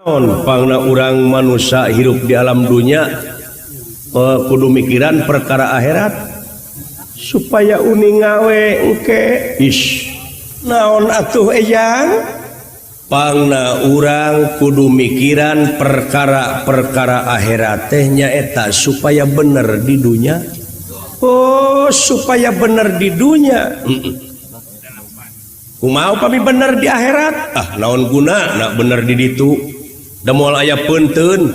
Naon pangna urang manusia hirup di alam dunya kudu mikiran perkara akhirat supaya uning ngawe engke. Ish, naon atuh, Eyang? Pangna urang kudu mikiran perkara-perkara akhirat teh nyaeta supaya bener di dunya. Oh, supaya bener di dunya. Kumaha upami bener di akhirat? Ah, naon guna nak bener di ditu? Da moal aya peunteun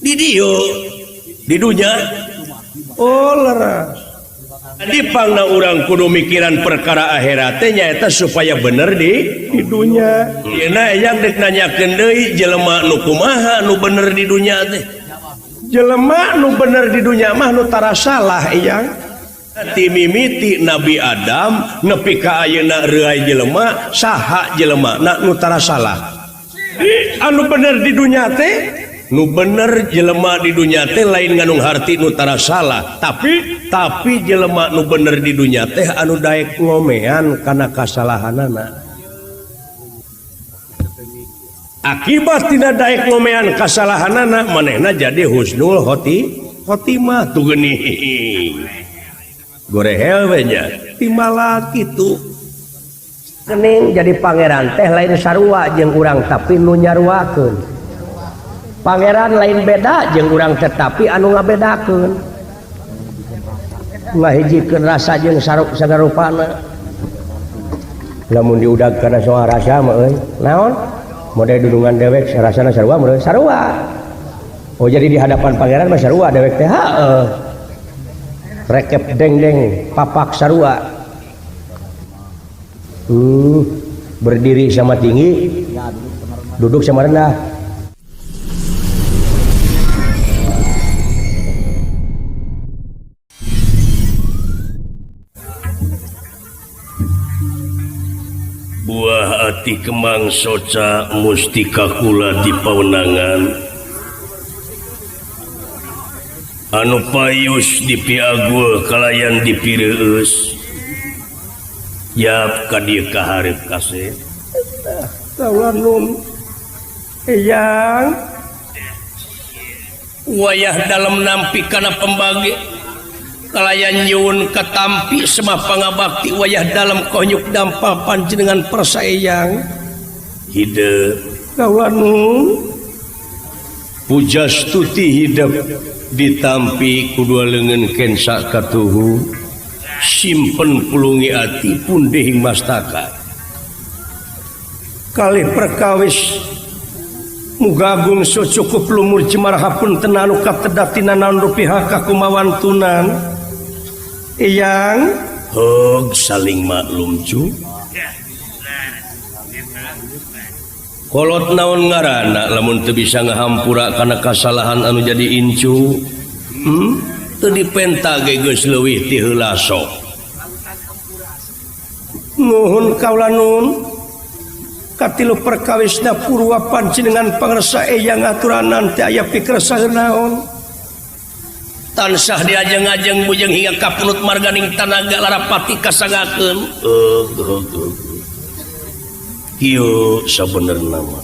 di dieu, di dunya. Oh, leres. Jadi pangna urang kudu mikiran perkara akhirat teh nyaeta supaya bener di dunya. Dieuna Eyang dek nanyakeun deui, jelema nu kumaha nu bener di dunya teh? Jelema nu bener di dunya mah nu tara salah, Eyang. Ti mimiti Nabi Adam nepi ka ayeuna reuay jelema, saha jelema na nu tara salah? Anu bener di dunya teh, nu bener jelema di dunya teh lain nganung harti nu tara salah, tapi jelema nu bener di dunya teh anu daek ngomean kana kasalahanana. Akibat tidak daek ngomean kasalahanana, manehna jadi husnul khotimah. Tuh geuning gorehel we nya timala kitu. Kening jadi pangeran teh lain sarua jeung urang, tapi nu nyaruakeun. Pangeran lain beda jeung urang, tetapi anu ngabedakeun, ngahijikeun rasa jeung saruk sagarupana. Lamun diudag kana soal rasa mah euy, naon model dudungan dewek rasana sarua meureun sarua. Oh, jadi di hadapan pangeran mah sarua dewek teh, heueuh, rekep deng-deng papak sarua. Berdiri sama tinggi, duduk sama rendah. Buah ati kemang soca mustika kula di pawenangan anu payus dipiagul kalayan dipireueus. Yap, ka dieu ka hareup kasih. Tawanun, Eyang. Wayah dalam nampi kana pembagi kalayan nyuwun katampi semah pangabakti wayah dalam konyuk dampal panjenengan persa, Eyang. Hidup. Tawanun. Pujastuti hidup ditampi ku dua leungeun kensa katuhu, simpen pulungi ati pundihing mastaka. Kalih perkawis muga agung cukup lumur jemar hapunten anu katedat tina naon rupi kakumawantunan, Eyang. Hog, saling maklum cu. Kolot naon ngaranna lamun teu bisa ngahampura kana kasalahan anu jadi incu? Teu dipenta ge geus leuwih ti heula sok. Nuhun kaula nun. Katilu perkawisna purwa panjenengan pangersa Eyang aturanan teh aya pikersa naon. Tansah diajeng-ajeng bujeng hingga kapunut marganing tanaga larapati kasangakeun. Kieu sabenerna mah.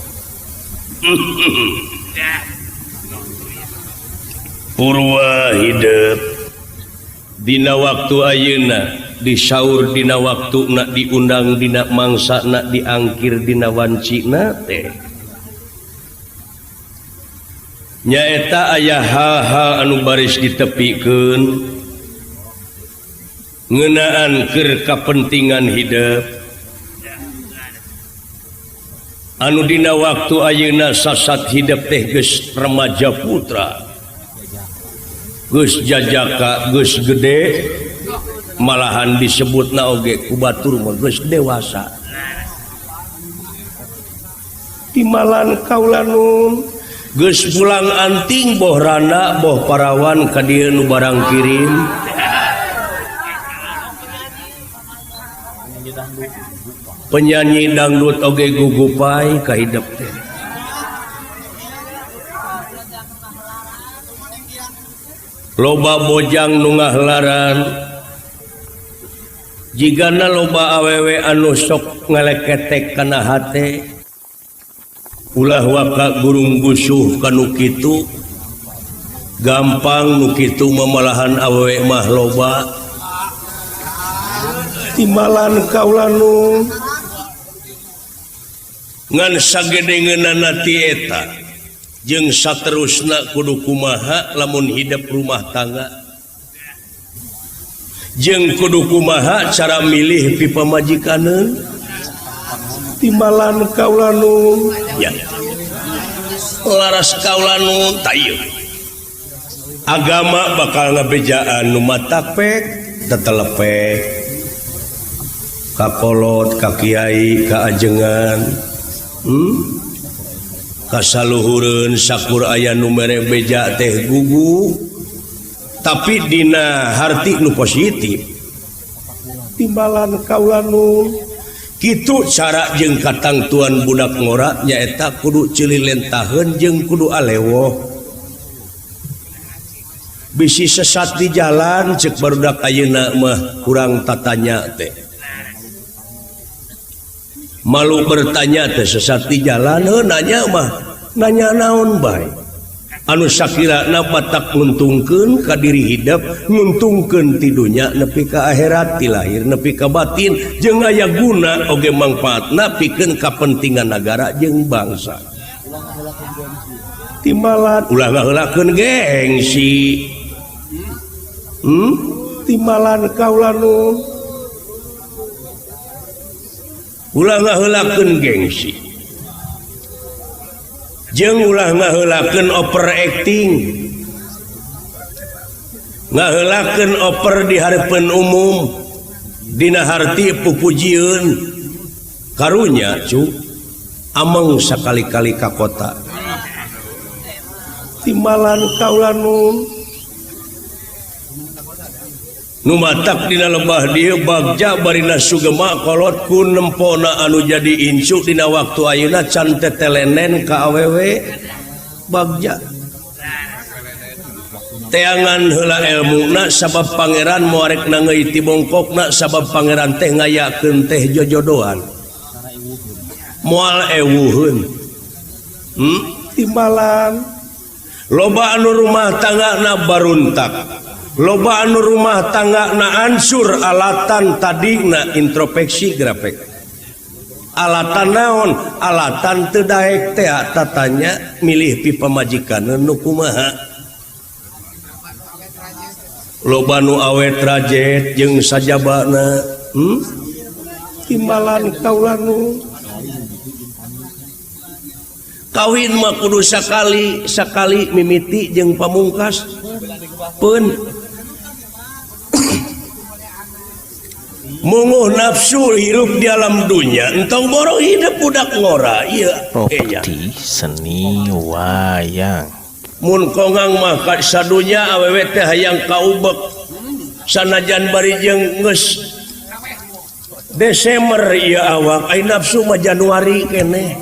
Purwa hidup dina waktu ayeuna disaur dina waktu nak diundang dina mangsa nak diangkir dina wancina teh nyaeta aya hal-hal anu baris ditepikeun ngeunaan keur kapentingan hidup anu dina waktu ayeuna sasat hidup teh geus remaja putra, geus jajaka, geus gede, malahan disebutna oge ku batur mah geus dewasa. Timalan kaula nun. Geus pulang anting boh randa boh parawan ka dieu nu barang kirim. Penyanyi dangdut oge gugupai ka hidep teh. Loba bojang nu ngahlaran jigana loba awewe anu sok ngaleketek kana hate. Ulah waka gurung gusuh kanu kitu gampang nu kitu mamalahan awewe mah loba timbalan kaula nu ngan sagedengeunana ti eta jeung saterusna kudu kumaha lamun hidup rumah tangga jeung kudu kumaha cara milih pi pamajikaneun timbalan kaula nu ya laras kaula nu tayeuh agama bakal ngabejaan nu matapek tetelepek kakolot ka kiai ka ajengan kasaluhureun sakur aya nu mere beja teh gugu tapi dina harti nu positif timbalan kaula nu kitu cara jeung katangtuan budak ngora nyaeta kudu ceulilentaheun jeung kudu alewoh bisi sesat di jalan cek barudak ayeuna mah kurang tatanya teh malu bertanya teh sesat di jalan heuh nanya mah nanya naon bae anu sakirana batak nguntungkeun ka diri hidup nguntungkeun ti dunya nepi ka akhirat ti lahir nepi ka batin jeung aya guna oge mangfaatna pikeun kapentingan nagara jeung bangsa timbalan ulah ngaheulakeun gengsi timbalan kaula nu ulah ngaheulakeun gengsi jeung ulah ngaheulakeun overacting ngaheulakeun over di hareupeun umum dina harti pupujieun karunya cu ameng sakali-kali ka kota timbalan kaula nu nu matak dina lembah dieu bagja barina sugema kolot ku nempona anu jadi incu dina waktu ayeuna can tetelenen ka awewe bagja teangan heula elmuna sabab pangeran moarek nangeui ti bongkokna sabab pangeran teh ngayakeun teh jojodoan moal ewuheun timbalan loba anu rumah tangga na baruntak loba anu rumah tangga na ansur alatan tadina introspeksi grafik alatan naon alatan teu daek teh tatanya milih pi pamajikan nu kumaha loba nu awet rajet jeung sajabana timbalan kaula nu kawin mah kudu sakali sakali mimiti jeung pamungkas pun munguh nafsu hirup di alam dunia entong boro hidup budak ngora ieu properti seni wayang mun kongang mah ka sadunya awewe teh hayang kaubek sanajan bari jeung geus Desember ieu awak ai nafsu mah Januari keneh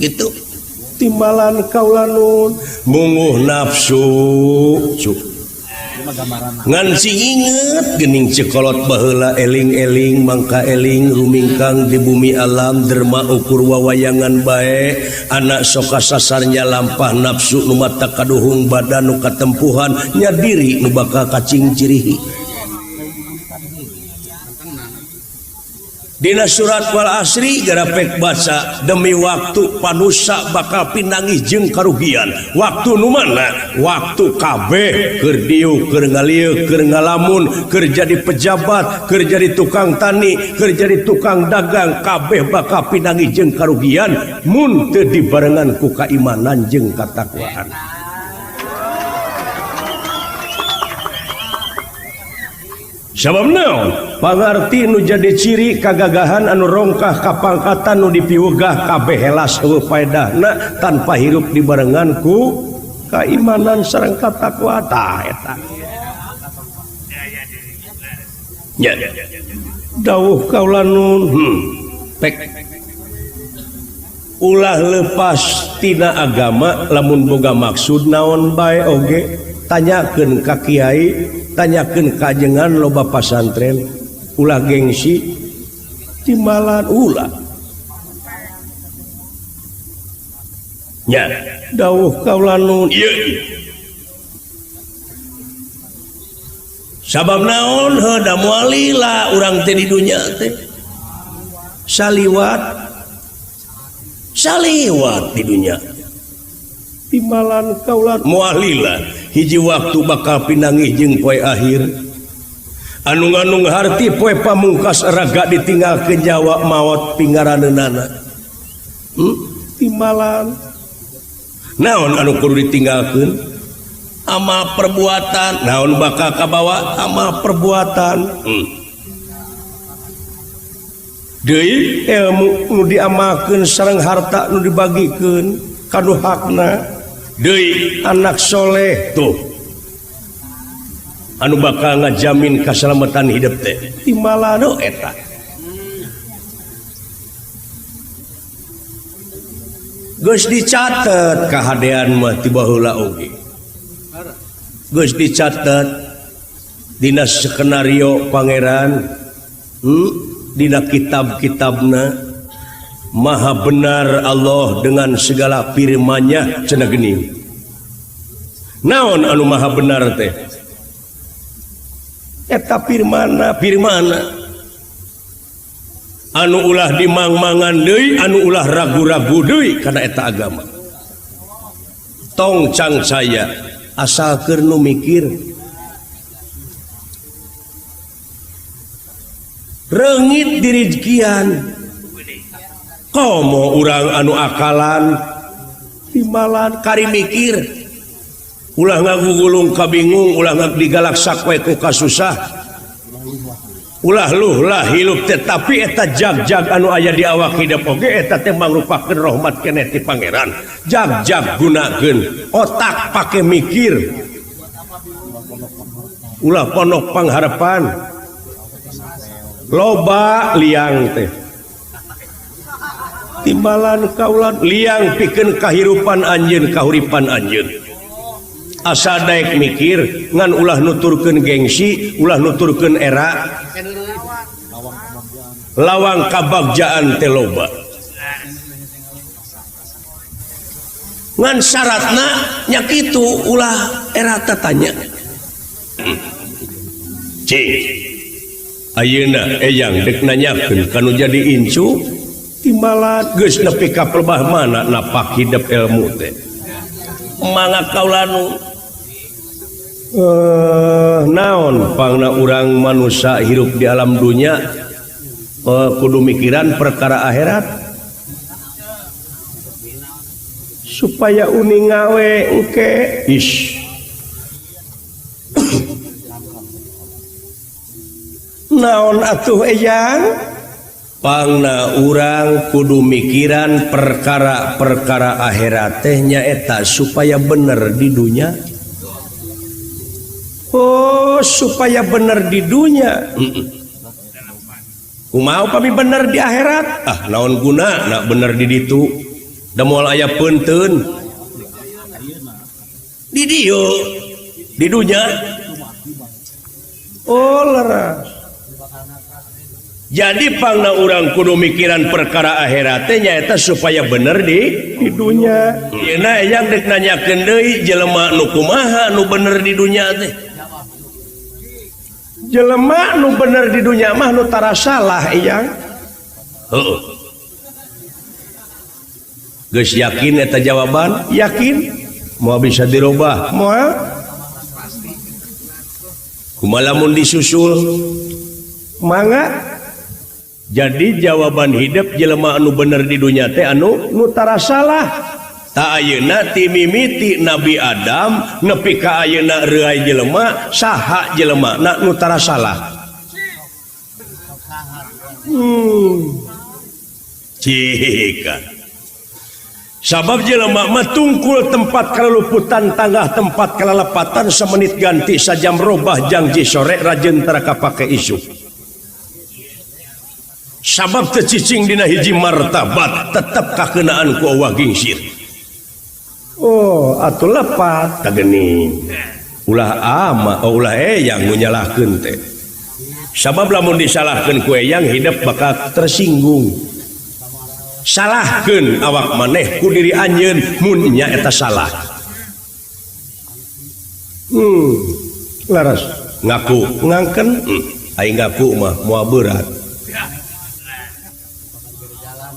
gitu timbalan kaula nun munguh nafsu cuk ngan si inget geuning cekolot baheula eling-eling mangka eling rumingkang di bumi alam derma ukur wawayangan bae anak soka sasarnya lampah nafsu nu mata kaduhung badan nu katempuhan nya diri nu bakal kacing cirihi Dina surat wal asri garapek baca demi waktu panusa bakal pinangih jeung karugian waktu nu mana waktu kabeh keur dieu keur ngalieu keur ngalamun keur jadi pejabat keur jadi tukang tani keur jadi tukang dagang kabeh bakal pinangih jeung karugian mun teu dibarengan ku kaimanan jeung katakwaan. Sabab naon pangarti nu jadi ciri kagagahan anu rongkah kapangkatan nu dipiwegah kabeh helas eueuh paedahna tanpa hirup dibarengan ku kaimanan sareng katakwa tah eta nya dawuh kaula nun pek ulah lepas tina agama lamun boga maksud naon bae oge tanyakeun ka kiai Tanyakeun kajengan loba pasantren ulah gengsi timbalan ulah. Nya dawuh kaula nun ieu. Sabab naon heuh da moal lila urang teh di dunya teh. Saliwat saliwat di dunya. Timbalan kaula moal lila hiji waktu bakal pinanggih jeung poe akhir. Anu ngandung harti poe pamungkas raga ditinggalkeun nyawa maot pinggaraneunana. Timbalan naon anu kudu ditinggalkeun? Amal perbuatan. Naon bakal kabawa amal perbuatan. Deui ilmu nu diamalkeun sareng harta nu dibagikeun kanu hakna. Deui anak soleh tuh anu bakal ngajamin kasalamatan hidup teh. Timbalan eta. Geus dicatet kahadean mah ti baheula oge. Geus dicatet dina skenario pangeran, dina kitab-kitabna maha benar Allah dengan segala firman-Nya cenah geuning. Naon anu maha benar teh? Eta firmanna, firmanna. Anu ulah dimang-mangan deui, anu ulah ragu-ragu deui kana eta agama. Tong cang saya asal keur nu mikir. Reungit dirizkian. Komo urang anu akalan timbalan kari mikir. Ulah ngagugulung kabingung, ulah digalak sakwe ku kasusah. Ulah luh lah hilup tetapi eta jag-jag anu aya di awak hidup oge eta teh mangrupakeun rahmat keneh ti pangeran. Jag-jag gunakeun otak pake mikir. Ulah pondok pangharapan. Loba liang teh. Timbalan kaulan liang pikeun kahirupan anjeun kahuripan anjeun. Asa daek mikir ngan ulah nuturkeun gengsi, ulah nuturkeun era. Lawang kabagjaan teh loba. Ngan syaratna nya kitu ulah era tatanya. Cing. Ayeuna eyang dek nanyakeun kanu jadi incu timbalan geus nepi ka pelebah mana napak hidup ilmu teh. Mangga kaula nu naon pangna urang manusia hirup di alam dunya kudu mikiran perkara akhirat supaya uninga we engke ish naon atuh eyang pangna urang kudu mikiran perkara-perkara akhirat teh nyaeta supaya bener di dunya. Oh, supaya bener di dunya. Kumaha upami bener di akhirat? Ah, naon guna nak bener di ditu? Da moal aya peunteun. Di dieu, di dunya. Oh, leres. Jadi pangna urang kudu mikiran perkara akhirat teh nyaeta supaya bener di dunya. Yeuna eyang dek nanyakeun deui jelema nu kumaha nu bener di dunya teh. Jelema nu bener di dunya mah nu tara salah eyang. Heuh. Geus yakin eta jawaban? Yakin. Moal bisa dirubah? Moal. Kumaha lamun disusul? Mangga. Jadi jawaban hidup jelema anu bener di dunya teh anu nu tara salah. Ta ayeuna ti mimiti Nabi Adam nepi ka ayeuna reuay jelema saha jelema na nu tara salah. Cika. Sabab jelema mah tungkul tempat kalaluputan tanggah tempat kalalepatan semenit ganti sajam robah jangji sore rajeun tara kapake isuk. Sabab teu cicing dina hiji martabat tetep kakeunaan ku Allah gingsir. Oh, atuh lepat kagening. Ulah ama oh, ulah eyang nu nyalahkeun teh. Sabab lamun disalahkeun ku eyang hidup bakal tersinggung. Salahkeun awak maneh ku diri anjeun mun nya eta salah. Laras ngaku ngangken aing ngaku mah moal berat.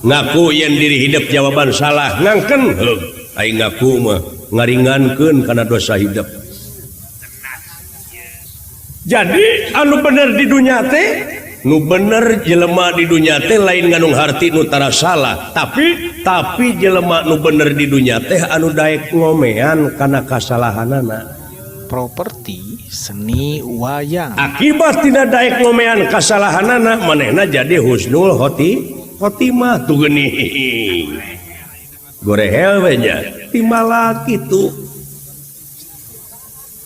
Ngaku yen diri hidup jawaban salah ngangken heug aing ngaku mah ngaringankeun kana dosa hidup. Jadi anu bener di dunya teh nu bener jelema di dunya teh lain nganung harti nu tara salah, tapi jelema nu bener di dunya teh anu daek ngomean kana kasalahanana. Properti seni wayang. Akibat tidak daek ngomean kasalahanana manehna jadi husnul khotimah tuh geuning. Gorehel we nya timala kitu.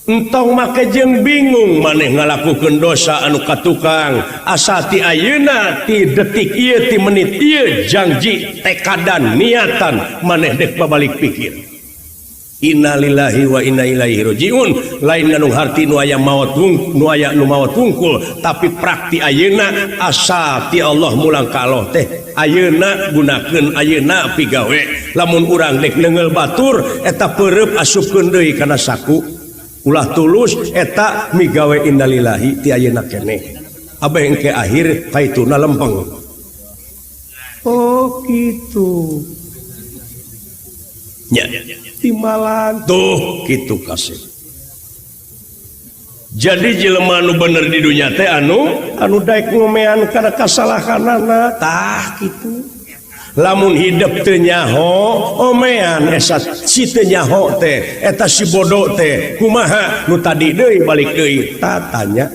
Entong make jeung bingung maneh ngalakukeun dosa anu katukang asa ti ayeuna ti detik ieu ti menit ieu janji tekadan niatan maneh dek babalik pikir. Innalillahi wa inna ilaihi rajiun. Lain ngandung harti nu aya maot nu aya nu maot wungkul tapi prakti ayeuna asa ti Allah mulang ka Allah teh ayeuna gunakeun ayeuna pigawe. Lamun urang dek neunggeul batur eta peureup asupkeun deui kana saku. Ulah tulus eta migawe innalillahi ti ayeuna keneh. Abeh engke akhir kaituna lempeng. Oh kitu. Nya timbalan tuh kitu kasih. Jadi jelema nu bener di dunya teh anu daek ngomean kana kasalahanana tah kitu. Lamun hidup teu nyaho omean esa si teu nyaho teh eta si bodoh teh kumaha nu tadi deui balik deui tatanya.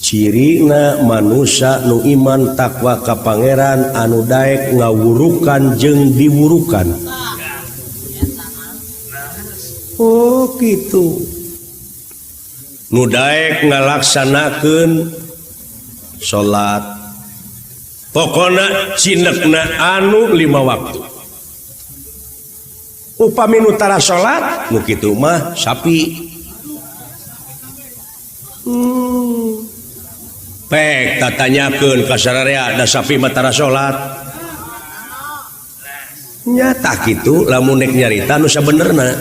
Cirina manusia nu iman takwa ka pangeran anu daek ngawurukan jeung diwurukan. Oh kitu. Nu daek ngalaksanakeun salat. Pokona cinekna anu 5 waktu. Upami nu tara salat nu kitu mah sapi. Pek tatanyakeun ka sararea da sapi mah tara salat. Nyata kitu lamun nek nyarita nu sabenerna.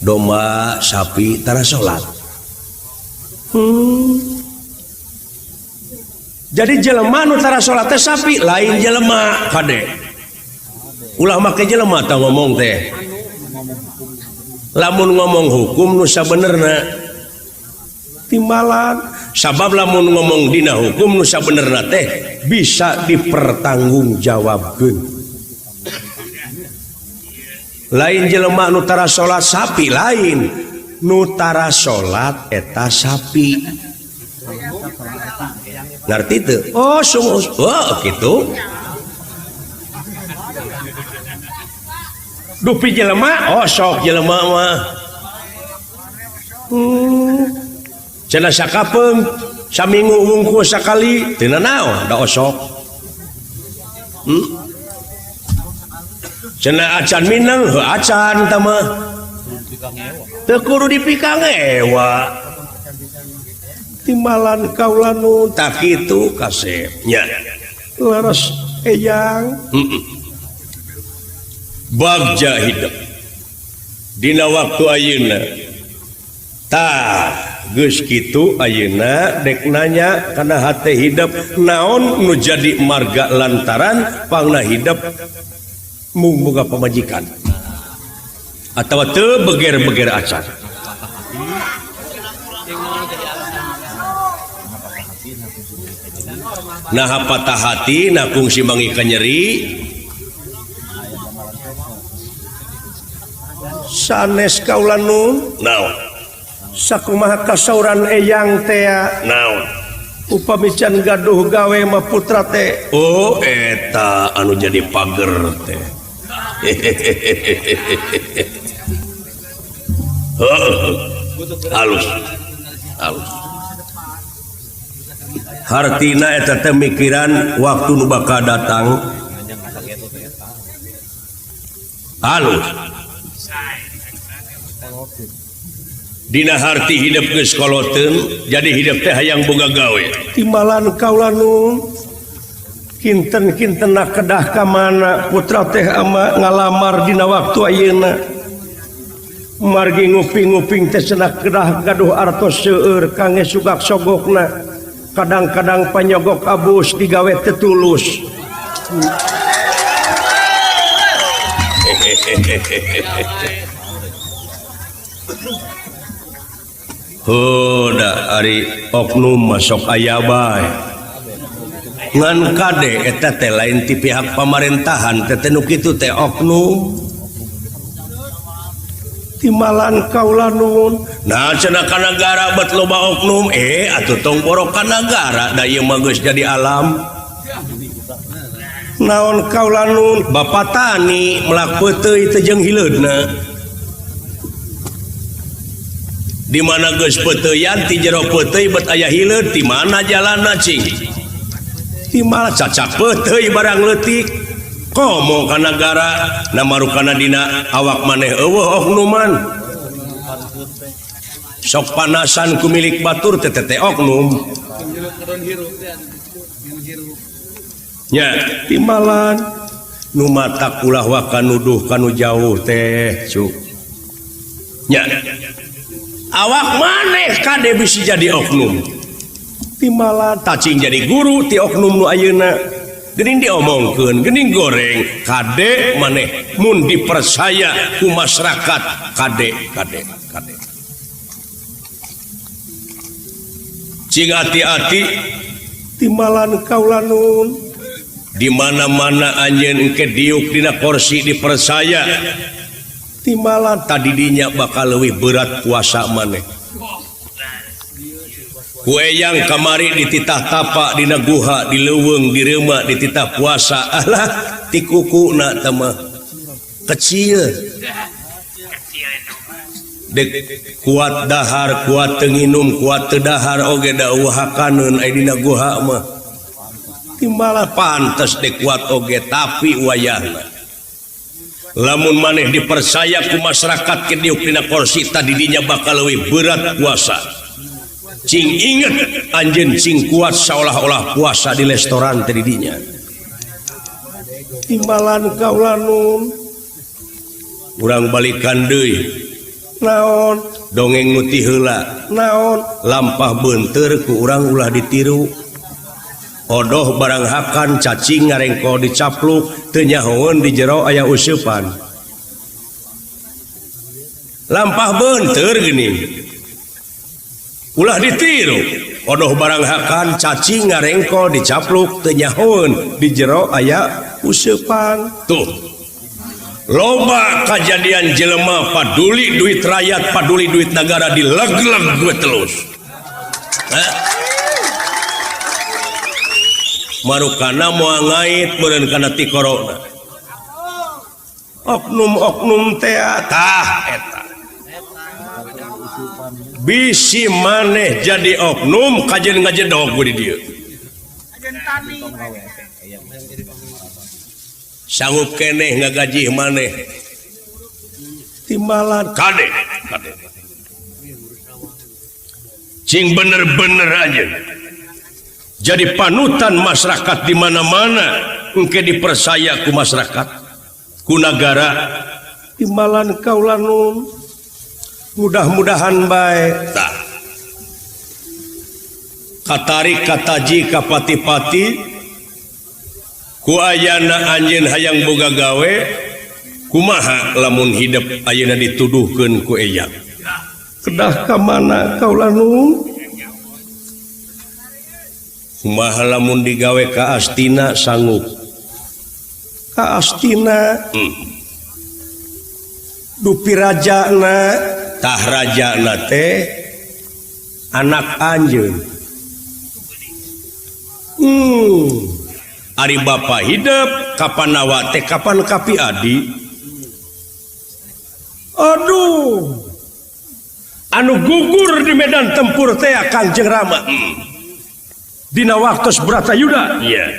Domba sapi tara salat. Jadi jelema nu tara salat teh sapi lain jelema kade. Ulah make jelema tah ngomong teh. Lamun ngomong hukum nu sabenerna timbalan sabab lamun ngomong dina hukum nu sabenerna teh bisa dipertanggungjawabkeun. Lain jelema nu tara salat sapi lain, nu tara salat eta sapi. Ngerti teu? Oh sungguh. Oh kitu. Dupi jelema, oh sok jelema mah. Cenah sakapeung saminggu wungkul sakali teu nanaon da osok. Cenah acan mineng heuh acan tah mah. Teu kudu dipikangewa. Timbalan kaula nu tah kitu kasep nya. Leres eyang. Bagja hidup dina waktu ayeuna. Tah geus kitu ayeuna dek nanya kana hate hidup naon nu jadi marga lantaran pangna hidup mung boga pamajikan atawa teu beger-beger acan. Nah patah hati nah kungsi mangi kanyeri sanes kaula nun naon sakumaha kasauran eyang tea naon upami can gaduh gawe mah putra teh oh eta anu jadi pager teh. Halus halus hartina eta teh mikiran waktu nu bakal datang. Halus Dina harti hidup geus koloteun jadi hidup teh hayang boga gawe. Timbalan kaula nu kinten-kinten kedah ka mana putra teh ama ngalamar dina waktu ayeuna. Margi nguping-nguping teh cenah kedah gaduh artos seueur kangge sugak sogokna. Kadang-kadang panyogok abus digawe teu tulus. Huda ari oknum masuk aya bae. Ngan kade eta teh lain ti pihak pamarintahan teh nu kitu teh oknum. Timbalan kaula nuhun. Nah cenah ka nagara bet loba oknum atuh tong borok ka nagara da ieu mah geus jadi alam. Naon kaula nuhun Bapak tani melak peuteuy teh jeung hileudna. Di mana geus peuteuyan ti jero peuteuy bet aya hileud ti mana jalanna cing? Ti mana cacak peuteuy barang leutik. Komo ka nagara namarukana dina awak maneh eueuh oknuman. Sok panasan ku milik batur teh teh oknum. Nya timbalan nu matak ulah waka nuduh kanu jauh teh cuk. Nya awak maneh kade bisi jadi oknum. Timbalan tacing jadi guru ti oknum nu ayeuna. Geuning diomongkeun, geuning goreng, kade maneh mun dipercaya ku masyarakat kade kade kade. Cing hati-hati timbalan kaula nuhun. Di mana-mana anjeun engke diuk dina kursi dipercaya. Timbalan tadi dinya bakal leuwih berat kuasa maneh. Ku eyang kamari dititah tapa dina guha di leuweung di reuma dititah puasa alah ti kukuna teh mah kecil. Dek kuat dahar kuat teu nginum kuat teu dahar oge da eueuhakaneun aya dina guha mah. Timbalan pantes dek kuat oge tapi wayahna. Lamun maneh dipercaya ku masyarakat ke diuk dina kursi tadi dinya bakal leuwih berat puasa. Cing inget anjeun cing kuat seolah-olah puasa di restoran teh di dinya. Timbalan kaula nun. Urang balikan deui. Naon? Dongeng nu ti heula. Naon? Lampah beunteur ku urang ulah ditiru. Odoh barang hakan cacing ngarengko dicapluk teu nyahoeun di jero aya useupan. Lampah beunteur geuning. Ulah ditiru. Odoh barang hakan cacing ngarengko dicapluk teu nyahoeun di jero aya useupan. Tuh. Loba kajadian jelema paduli duit rakyat, paduli duit negara dileg-leg duit terus. Marukana moal ngait meureun kana ti corona. Oknum-oknum teh tah eta. Bisi maneh jadi oknum kajeun ngajedog di dieu. Sanggup keneh ngagajih maneh. Timbalan kade kade. Cing bener-bener aja. Jadi panutan masyarakat di mana-mana engke dipercaya ku masyarakat ku nagara. Timbalan kaula nun. Mudah-mudahan bae. Tah. Katarik kataji kapati-pati ku ayana anjeun hayang boga gawe kumaha lamun hidup ayeuna dituduhkeun ku eyang. Kedah ka mana kaula nun? Kumaha lamun digawe ka Astina sanggup. Ka Astina. Dupi rajana tah rajana teh anak anjeun. Ari bapa hidup kapan nawa teh kapan kapi adi. Aduh. Anu gugur di medan tempur teh Kanjeng Rama. Dina waktos Bratayuda. Iya.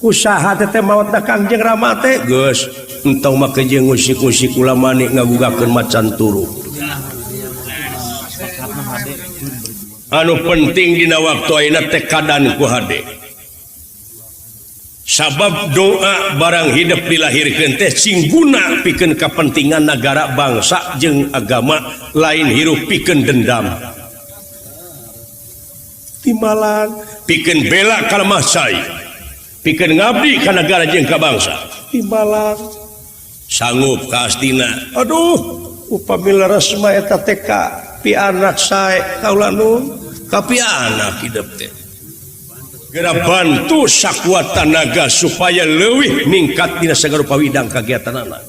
Usaha teh maot Kangjeng Rama teh geus entong make jeung ngusik-usik ulah mani ngagugakeun macan turu. Anu penting dina waktu ayeuna teh kadan ku hade. Sabab doa barang hidup dilahirkeun teh sing guna pikeun kapentingan nagara bangsa jeung agama lain hirup pikeun dendam. Timbalan pikeun bela kalemah cai. Pikeun ngabdi ka nagara jeung ka bangsa. Timbalan sanggup ka Astina. Aduh, upami leres mah eta teh ka pi anak sae kaula nun, ka pi anak hidup teh. Geura bantu sakuat tanaga supaya leuwih ningkat dina sagala rupa widang kagiatanana.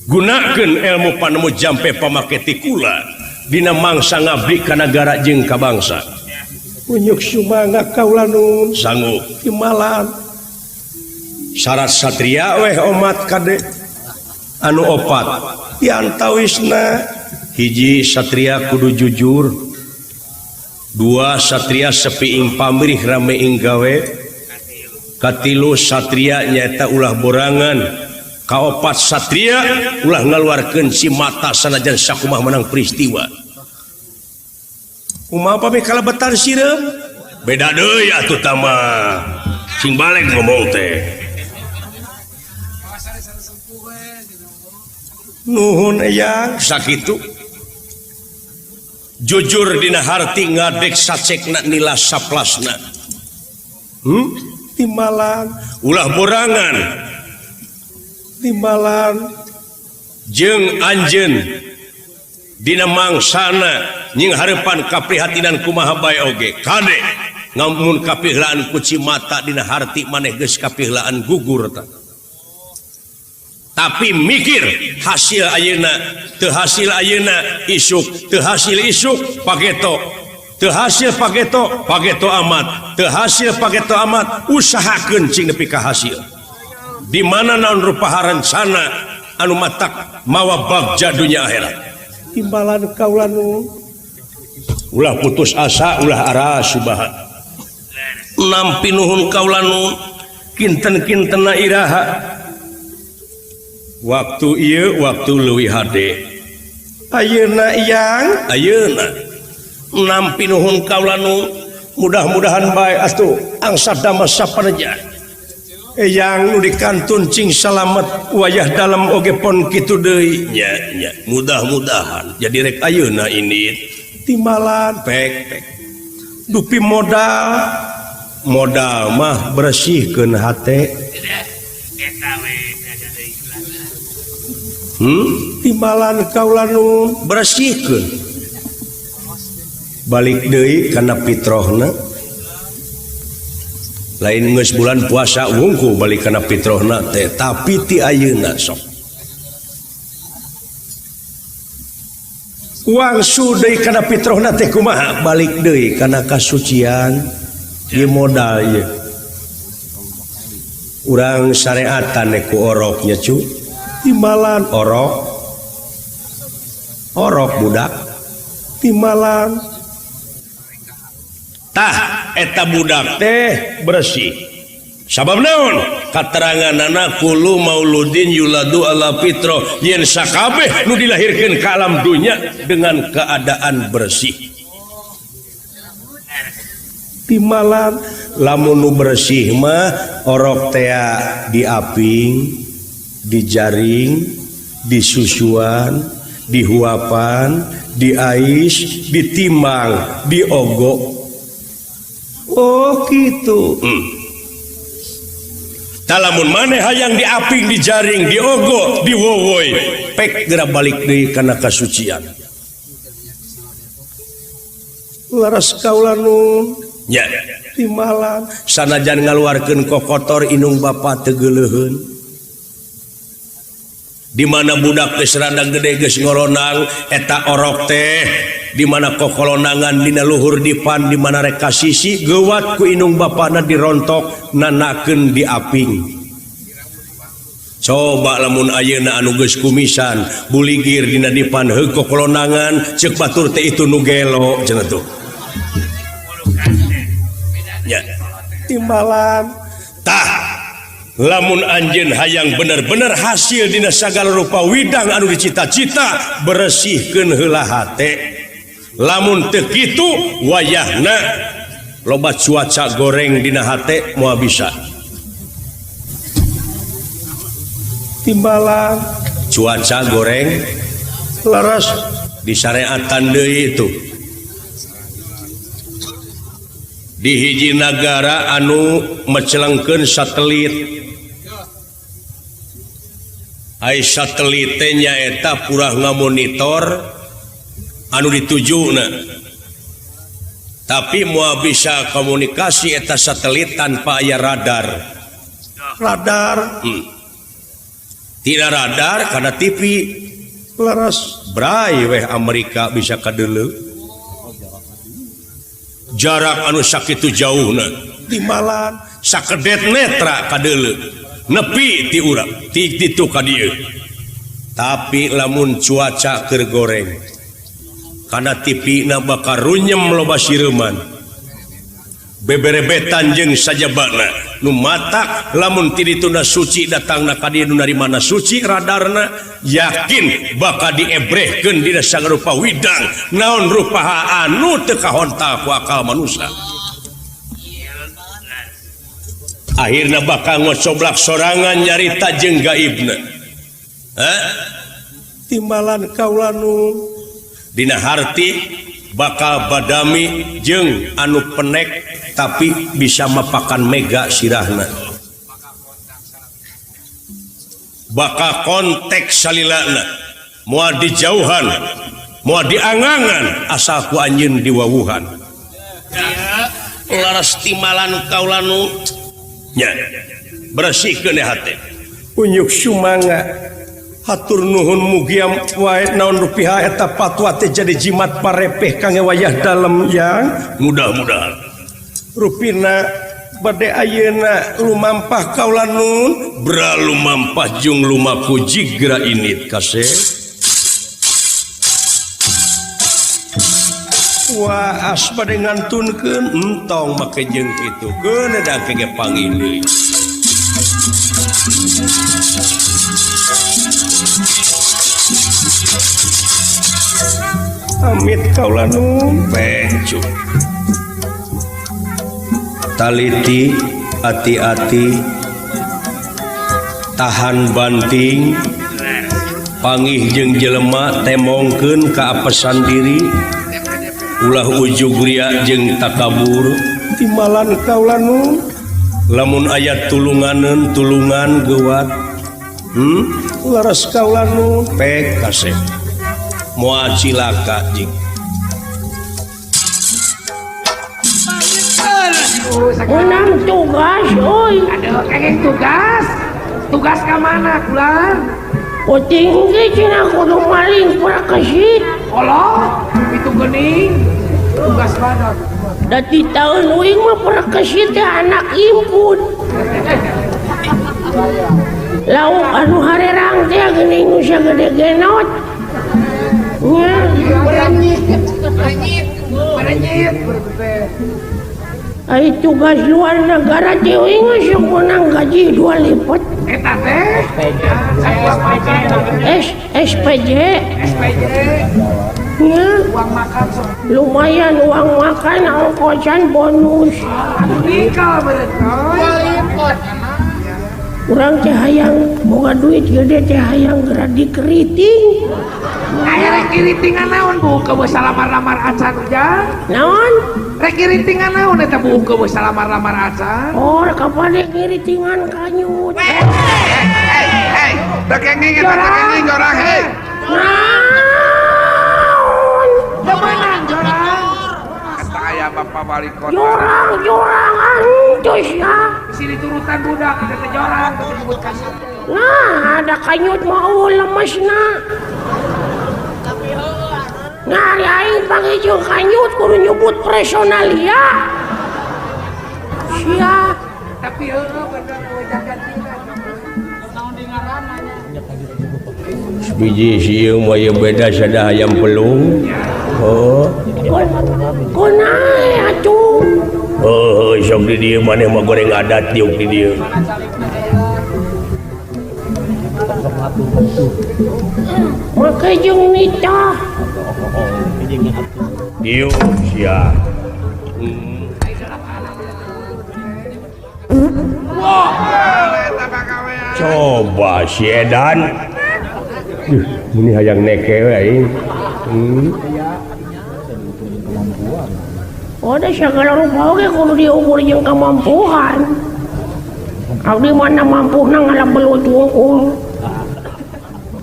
Gunakeun ilmu panemu jampe pamake tikula dina mangsa ngabdi ka nagara jeung ka bangsa. Unyuk sumangga kaula nun sanggup timbalan syarat satria weh omat kade anu opat diantawisna hiji satria kudu jujur, dua satria sepi ing pamrih rame ing gawe, katilu satria nyaeta ulah borangan, kaopat satria ulah ngaluarkeun si mata sanajan sakumaha menang peristiwa. Kumaha pami kalebetan sireum? Beda deui atuh tama. Sing balik ngomong teh. Nuhun eyang sakitu. Jujur dina harti ngadek sacekna nila saplasna. Timbalan ulah borangan. Timbalan jeung anjeun dina mangsana nying hareupan kaprihatinan kumaha bae oge kade ngamun kapihlaan kuci mata dina harti maneh geus kapihlaan gugur ta. Tapi mikir hasil ayeuna teu hasil ayeuna isuk teu hasil isuk pageto teu hasil pageto pageto amat teu hasil pageto amat usahakeun cing nepi ka hasil. Di mana naon rupa rencana anu matak mawa bagja dunya akhirat. Timbalan kaula nu ulah putus asa ulah aras subaha nampi nuhun kaula nu kinten-kintena iraha waktu ieu waktu leuwih hade ayeuna iyang ayeuna nampi nuhun kaula nu mudah-mudahan bae atuh angsa damas sapareja eyang nu dikantun cing salamet wayah dalam oge pon kitu deui nya nya mudah-mudahan jadi rek ayeuna ini timbalan pek pek dupi modal modal mah bersihkeun hate timbalan kaula nu bersihkeun balik deui kana fitrohna lain geus bulan puasa wungku balik kana fitrohna teh tapi ti ayeuna sok wangsu deui kana fitrohna teh kumaha balik deui kana kasucian ieu modal ieu urang syariatan ku oroknya cu timbalan orok orok budak timbalan tah eta budak teh bersih sabab naon kateranganana kullu mauludin yuladu ala fitrah yen sakabeh nu dilahirkeun ka alam dunya dengan keadaan bersih timbalan lamun nu bersih mah orok teh diaping dijaring disusuan dihuapan diais ditimbang diogok. Oh gitu. Talamun maneh hayang diaping, dijaring, diogo, diwowoi, pek geura balik deui kana kasucian. Laras kaula nun nya timbalan sanajan ngaluarkeun kokotor inung bapa teu geuleuheun. Di mana budak geus rada gede geus ngoronang eta orok teh di mana kokolonangan dina luhur dipan di mana rek kasisi geuwat ku inung bapana dirontok nanakeun diaping. Coba lamun ayeuna anu geus kumisan buligir dina dipan heug kokolonangan ceuk batur teh itu nu gelo cenah tuh. Nya timbalan Tah lamun anjeun hayang bener-bener hasil dina sagala rupa widang anu dicita-cita beresihkeun heula hate. Lamun teu kitu wayahna loba cuaca goreng dina hate moal bisa. Timbalan cuaca goreng laras disareatan deui itu. Di hiji nagara anu mecelengkeun satelit. Ai satelit teh nyaeta purah ngamonitor anu ditujuna. Tapi moal bisa komunikasi eta satelit tanpa aya radar. Radar. Tidak radar karena TV. Laras bray weh Amerika bisa kadeuleu. Jarak anu sakitu jauhna timbalan sakedet netra kadeuleu nepi ti urang ti ditu ka dieu. Tapi lamun cuaca keur goreng kana TV na bakal runyem loba sireman beberebetan jeung sajabana nu matak lamun ti dituna suci datangna ka dieu nu narimana suci radarna yakin bakal diebrehkeun dina sagarupa widang naon rupa anu teu kahontal ku akal manusia. Akhirna bakal ngocoblak sorangan nyarita jeung gaibna. Hah? Timbalan kaula nu dina harti bakal badami jeung anu penek tapi bisa mapakan mega sirahna. Bakal konteks salilana moal dijauhan moal diangangan asal ku anjeun diwawuhan. Laras timbalan kaula nu nya beresihkeun hate. Unyuk sumangga hatur nuhun mugia wae naon rupiah eta patwa teh jadi jimat parepeh kangge wayah dalem yang mudah-mudahan rupina bade ayeuna lumampah kaula nun bra lumampah jeung lumaku jigra init kaseh. Wah as bade ngantunkeun entong make jeung kitu keun da ge panggil deui. Amit kaula nun pencu. Taliti hati-hati tahan banting pangih jeung jelema temongkeun kaapesan diri ulah ujug ria jeung takabur timbalan kaula nun lamun aya tulunganeun tulungan geuwat laras kaula nun pek kasep moal cilaka jing. Menang tugas euy. Aduh kenging tugas. Tugas ka mana kulan? Kucing ge cenah kudu maling prakesit. Kolot itu geuning. Tugas mana? Da ti taun uing mah prakesit teh anak impun. Lauk anu harerang teh geuning nu sagede genot. Nya berenyit. Berenyit. Berenyit. Ai tugas luar negara teh uing geus menang gaji 2 lipat. Eta teh SPJ. SPJ. Nya uang makan sok. Lumayan uang makan ongkosan bonus. Aduh nikah bener. 2 lipat. Urang teh hayang boga duit gede teh hayang geura dikeriting. Aya rek kiritingan naon Bu keun salamar-lamar acan ujang? Naon? Rek kiritingan naon eta Bu keun salamar-lamar acan? Oh, kapan rek kiritingan kanyut. Hei, hei, teu kenging eta teu kenging jorang hei. Naon? Teu meunang jorang. Eta aya Bapak Wali Kota. Jorang, jorang antus ya. Bisi diturutan budak eta teh jorang teu disebut kanyut. Nah, ada kanyut mah lemesna. Nah, ari aing panggil kanyut kudu nyebut personalia. Sia. Tapi heueuh bener wajah gantina. Naon di ngaranna nya. Biji sieu mah ieu beda sada hayam pelung. Oh. Kunae atuh? Oh, sok di dieu maneh mah goreng adat diuk di dieu. Make jeung nitah. Diuk sia. Coba si edan. Ini hayang neke we aing. Oh, da sagala rupa oge kudu diukur jeung kamampuhan. Abdi mana mampuna ngalap belut wungkul.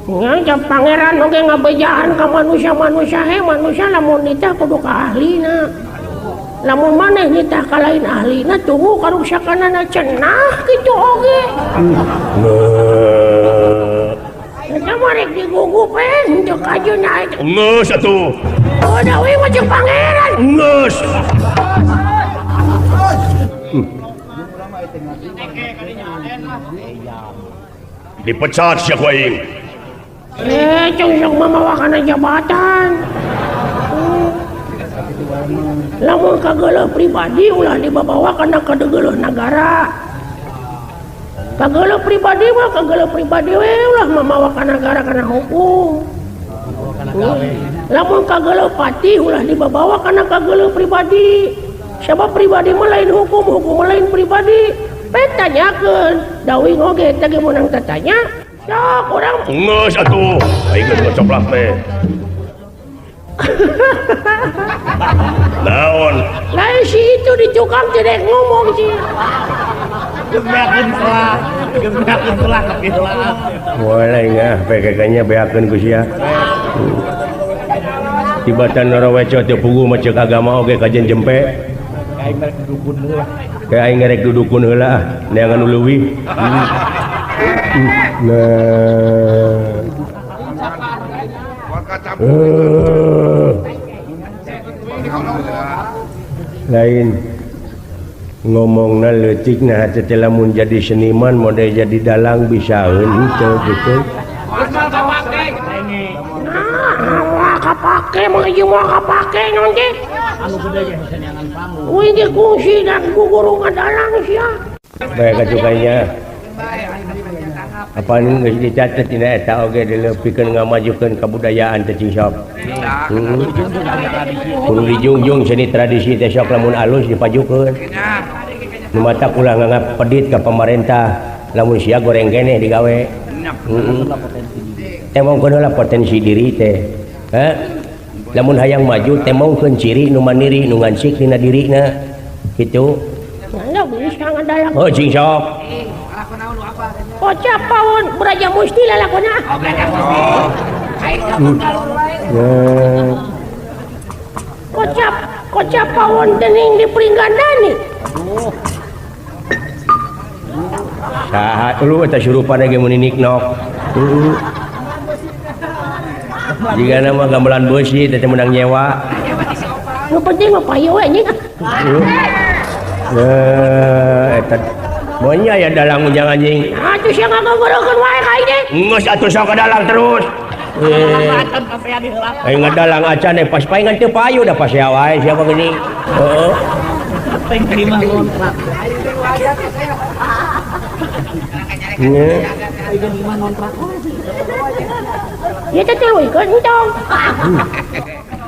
Nya pangeran oge ngabejaan ka manusia-manusia he manusia lamun nitah kudu ka ahlina. Lamun maneh nitah ka lain ahlina tunggu karuksakanana cenah kitu oge. Eta mah rek digugup we henteu kajeun aing. Geus atuh. Oh, da we mah jeung pangeran. Geus. Dipecat sia ku aing. Cong sok mamawa kana jabatan. Lamun kageuleuh pribadi ulah dibabawa kana kadegeuleuh nagara. Kageuleuh pribadi mah kageuleuh pribadi we ulah mamawa ka nagara kana hukum. Lamun kageuleuh patih ulah dibabawa kana kageuleuh pribadi. Sabab pribadi mah lain hukum, hukum mah lain pribadi. Pek tanyakeun, dawing oge teh ge meunang tatanya. Sok urang geus atuh. Aing geus ngocoplak teh. Naon? Lain si itu di tukang tidak ngomong sih. Geus beakeun salah, geus beakeun salah tapi salah. Boleh ngah PKK-nya beakeun ku sia. Tibatan naraweco teu puguh mah ceuk agama oge kajen jempe. Aing rek dudukun heula. Kayak aing rek dudukun heula ah, neangan nu leuwih. Nah. Lain ngomongna leutik nah teh lamun jadi seniman mode jadi dalang bisaeun henteu gitu. Nah, moal kapake mah ieu moal kapake naon teh? Anu gede ge saneangan panggung. Uing ge kungsi dan guguru ngadalang sia. Bae kacukanya. Apaan geus dicatet dina eta oge dileupikeun ngamajukeun kabudayaan teh cing sok. Kudu dijungjung seni tradisi teh sok lamun alus dipajukeun. Nu matak ulah nganggap pedit ka pamarentah lamun sia goreng keneh digawe. Temongkeun heula potensi diri teh. Heh. Lamun hayang maju temongkeun ciri nu mandiri nu ngansik dina dirina. Kitu. Oh cing sok. Kocap pawon Braja Musti lalakona. Oh, Braja Musti. Kocap kocap pawon dening di Pringgandani. Aduh. Saha lu eta surupana ge mun niknok. Jika nama gamelan beusi teh menang nyewa. Nu penting mah payu we anjing. Eta monya ya dalang ujang anjing. Atuh sia ngagogorokeun wae ka aing teh. Geus atuh sok dalang terus. Aing ngadalang acan pas paingan teu payu da pasea wae sia mah geuning. Heeh. Pengen terima kontrak. Ya teh tuluy entong.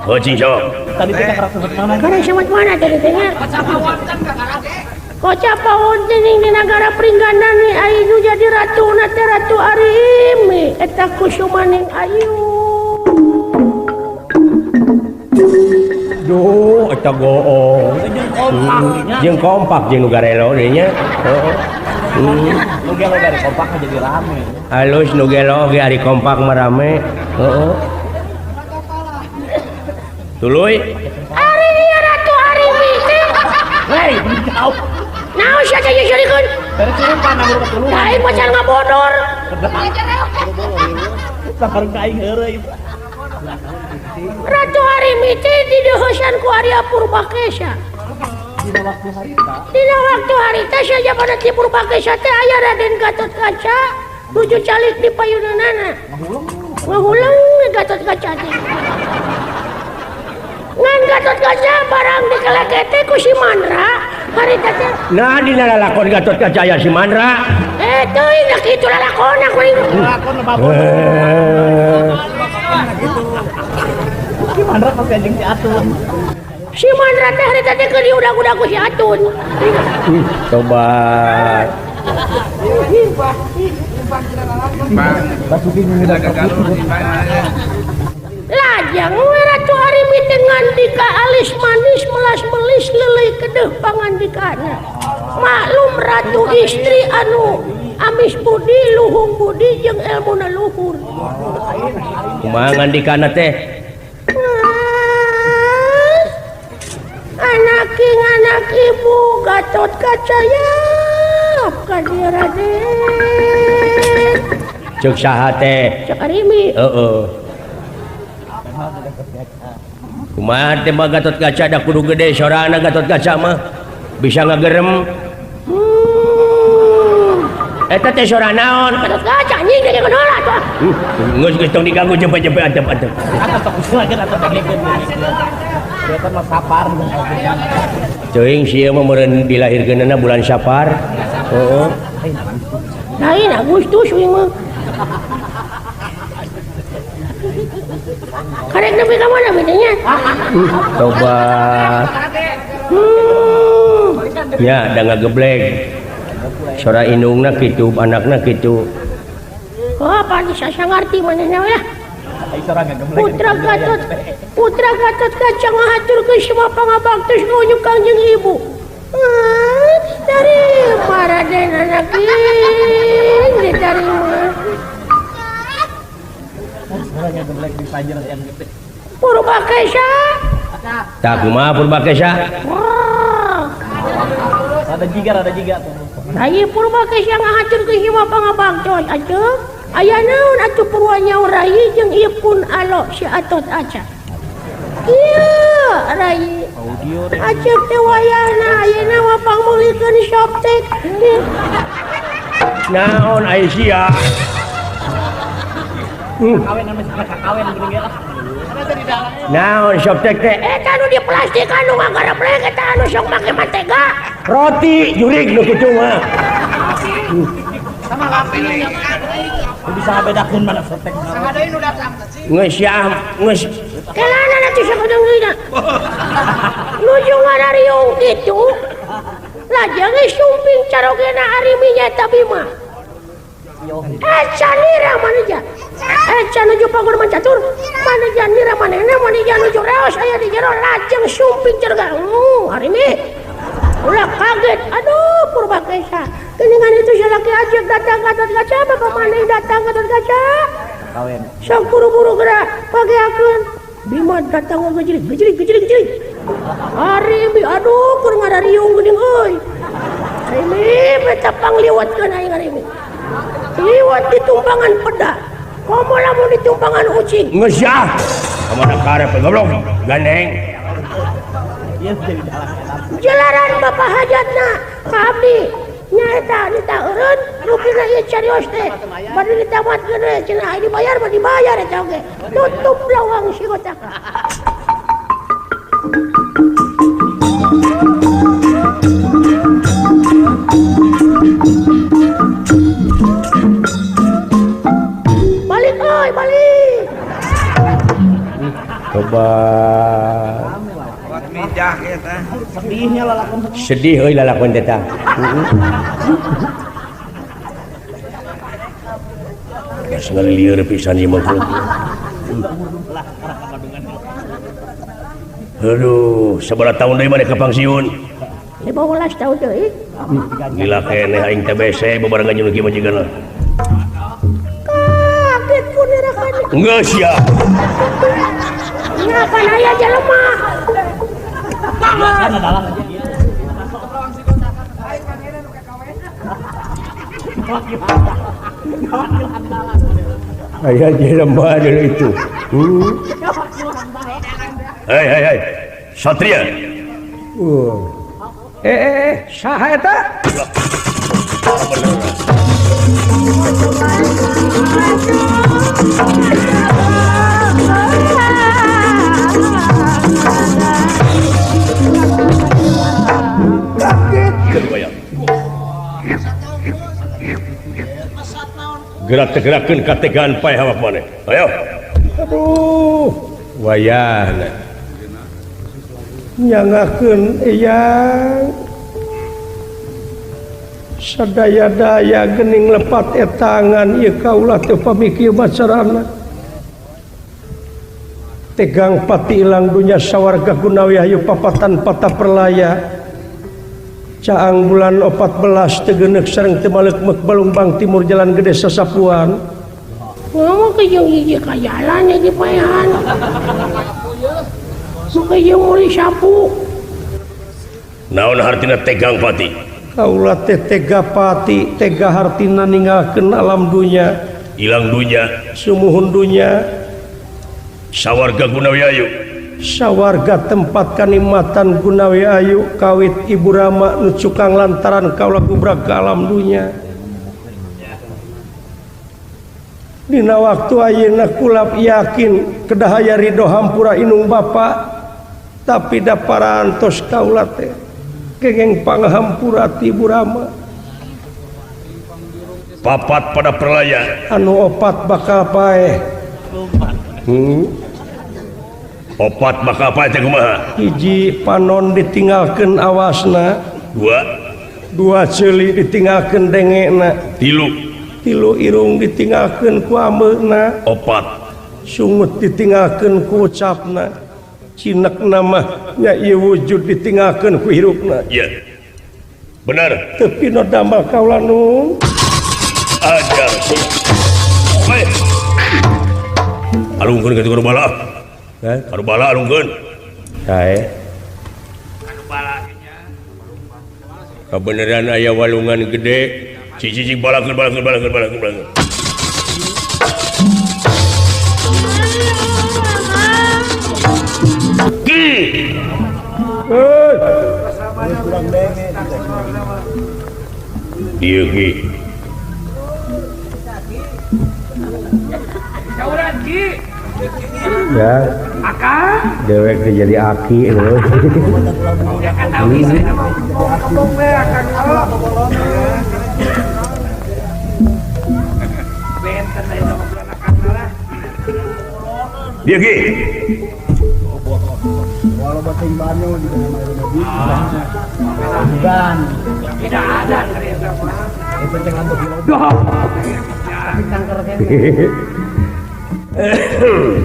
Oh cing sok. Tadi teh kakara sebut mana? Kakara sebut mana tadi teh nya? Kocap pawon dening di nagara Pringgandani ayu jadi ratuna teh Ratu Arimi eta kusumaning ayu. Duh eta goong. Jeung kompak jeung nu garelo deui nya. Heeh. Nu gelo dari kompak mah jadi rame. Halus nu gelo ge ari kompak mah rame. Heeh. Tuluy. Ari ieu Ratu Arimi teh. Hei, jauh. Naon sia teh nyeuseurikeun? Dari curupan anu ketulungan. Ka aing macan ngabodor. Sabar ka aing heureuy. Ratu Arimi teh dideuheusan ku Arya Purbakesa. Dina waktu harita. Dina waktu harita sajabana ti Purbakesa teh aya Raden Gatotkaca nuju calik di payuneunana. Ngahuleng Gatotkaca teh. Ngan Gatotkaca barang dikeleke teh ku si Mandra, Harita teh. Nah dina lalakon Gatot Kaca aya si Mandra. Teuing da kitu lalakonna kuring. Lalakon babon. Si Mandra pasti anjing si Atun. Si Mandra teh harita teh keur diudag-udag ku si Atun. Tobat. Lajang we Ratu Arimi teh ngandika alis manis melas melis leuleui kedeuh pangandikana. Maklum ratu istri anu amis budi luhung budi jeung elmuna luhur. Kumaha ngandikana teh? Anak king anak ibu Gatot Kaca yap ka dieu Raden. Ceuk saha teh? Ceuk Arimi. Heeh. Kumaha teh mah Gatot Kaca da kudu gede sorana Gatot Kaca mah bisa ngagerem. Eta teh sora naon? Gatot Kaca anjing deui kunaon atuh. Geus geus tong diganggu jempe-jempe antep-antep. Teuing sieu mah meureun dilahirkeunana bulan Safar. Heeh. Lain Agustus we mah. Karek nepi ka mana bedanya? Tobat. Ya, da ngageblek. Sora indungna kitu, anakna kitu. Oh, pantes asa ngarti manehna we lah. Putra Gatot Kaca ngahaturkeun semua pangabaktos nuju Kangjeng Ibu. Diterima Raden anak ini, diterima. Purbakesa. Tak kumaha Purbakesa? Ada jiga tuh. Rai Purbakesa ngahaturkeun semua pangabaktos atuh. Aya naon atuh purwanya Rai jeung ieu pun alo si Atot Aca. Ieu Rai. Acep teh wayahna ayeuna mah pangmeulikeun Shoptek. Naon ai sia? Kawin anu kawin geuning ge lah. Naon Shoptek teh? Eta nu di plastik anu ngagareblek eta anu sok make mantega. Roti jurig nu kitu mah. Sama lapili. Bisa ngabedakeun mana Shoptek. Geus ya, geus. Kelana atuh sakedeung deui. Nuju ngarariung kitu. Lajeng geus sumping carogena Arimi nyaeta Bima. Eca nira maneja. Eca nuju pagor mancatur. Maneja nira manehna maneja nuju reos aya di jero lajeng sumping carogena. Arimi. Ulah kaget. Aduh Purbakesa. Geningan itu salaki ajeg datang Gatot Kaca, bapak maneh datang Gatot Kaca. Kawin. Sok buru-buru geura pageakeun. Bima datang gejrig gejrig gejrig gejrig. Arimi aduh keur ngarariung geuning euy. Arimi beta pangliwatkeun aing Arimi. Liwat ditumpangan peda. Komo lamun ditumpangan ucing. Geus ya. Kamana karep goblok gandeng. Jalaran bapak hajatna ka abdi. Nyaeta ditaeureun rupina ieu carios teh. Bade ditamatkeun we cenah aya dibayar mah dibayar eta oge. Tutup lawang si gotaka. Balik oi, balik. Tobat. Sedihnya lalakon. Sedih euy lalakon teh tah. Geus ngalilieur pisan ieu mah. Aduh, sabaraha tahun deui maneh ka pangsiun? 15 tahun deui. Gila keneh aing teh bese babarengan jeung kieu mah jigana. Kaget ku nirakan. Geus ya. Nya pan aya jelema. Aya jelema dulu itu. Hei hei hei. Satria. Saha eta? Gerak tegerakeun kategaan paeh awak maneh. Ayo. Aduh, wayahna. Nyangakeun eyang. Sadaya-daya gening lepat etangan ieu kaula teu pamikir bacarana. Tegang pati ilang dunya sawarga gunawi hayu papatan pata perlaya. Caang bulan 14 tegenek sareng temalek-mek Balungbang Timur Jalan Gede Sasapuan. Ngomong ke jeung hiji ka jalan ya di paehan. Maka jeung meuli sapu. Naon hartina tegang pati? Kaula teh tega pati, tega hartina ninggalkeun alam dunya, ilang dunya, sumuhun dunya, sawarga gunawi ayu. Sawarga tempat kanikmatan gunawi ayu kawit Ibu Rama nu cukang lantaran kaula gubrak ke alam dunya. Dina waktu ayeuna kulap yakin kedahaya ridho hampura inung bapa, tapi da parantos kaula teh kengeng panghampura ti Ibu Rama. Papat pada perlaya anu opat bakal paeh. Opat bakal paeh teh kumaha? Hiji panon ditinggalkeun awasna, dua ceuli ditinggalkeun dengena, tilu irung ditinggalkeun ku ameuna, opat sungut ditinggalkeun ku ucapna, cinekna mah nya ieu wujud ditinggalkeun ku hirupna. Iya. Benar. Teu pino damel kaula nu ajar sih. Bae. Alungkeun ka tukang bala. Hah? Kanu bala alungkeun. Sae. Kanu bala nya. Kabeneran aya walungan gede. Cicing balakeun balakeun balakeun balakeun balakeun. Ki. Heuh. Ieu ki. Sauran ki. Ya. Akang dewek teh jadi aki lho. Dia ki. Tidak ada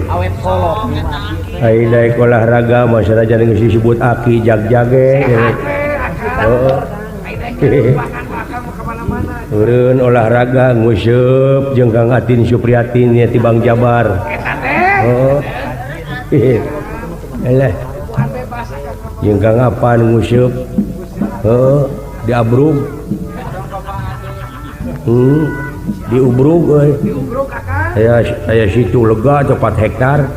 awet kolok. Ai daek olahraga masyarakat geus disebut aki jag-jage. Heeh. Eureun olahraga nguseup jeung Kang Atin Supriyatin nya ti Bang Jabar. Heeh. Eleh. Jeung Kang Apan nguseup. Heeh, diabrug. Diubrug euy. Aya situ lega 4 hektar.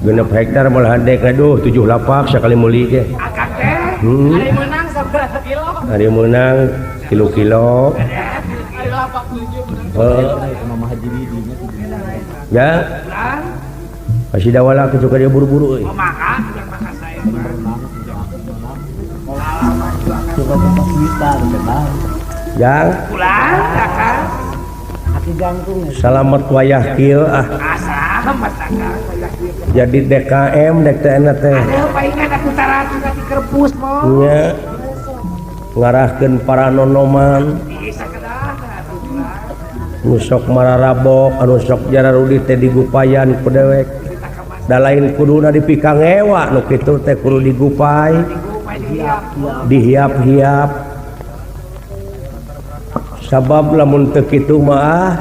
Genep hektar malahan dek aduh 7 lapak sakali meuli teh. Ari meunang sabaraha kilo? Ari meunang 3 kilo. Ari lapak 7 menang. Ya. Masih dawala ke suka dia buru-buru euy. Jang. Pulang akang. Salamet wayah kieu ah. Jadi DKM dek teh teh. Nya. Ngarahkeun para nonoman. Nu sok mararabok anu sok jararudi teh digupayan ku dewek. Da lain kuduna dipikangewa nu kitu teh kudu digupai. Dihiap-hiap. Sabab lamun teu kitu mah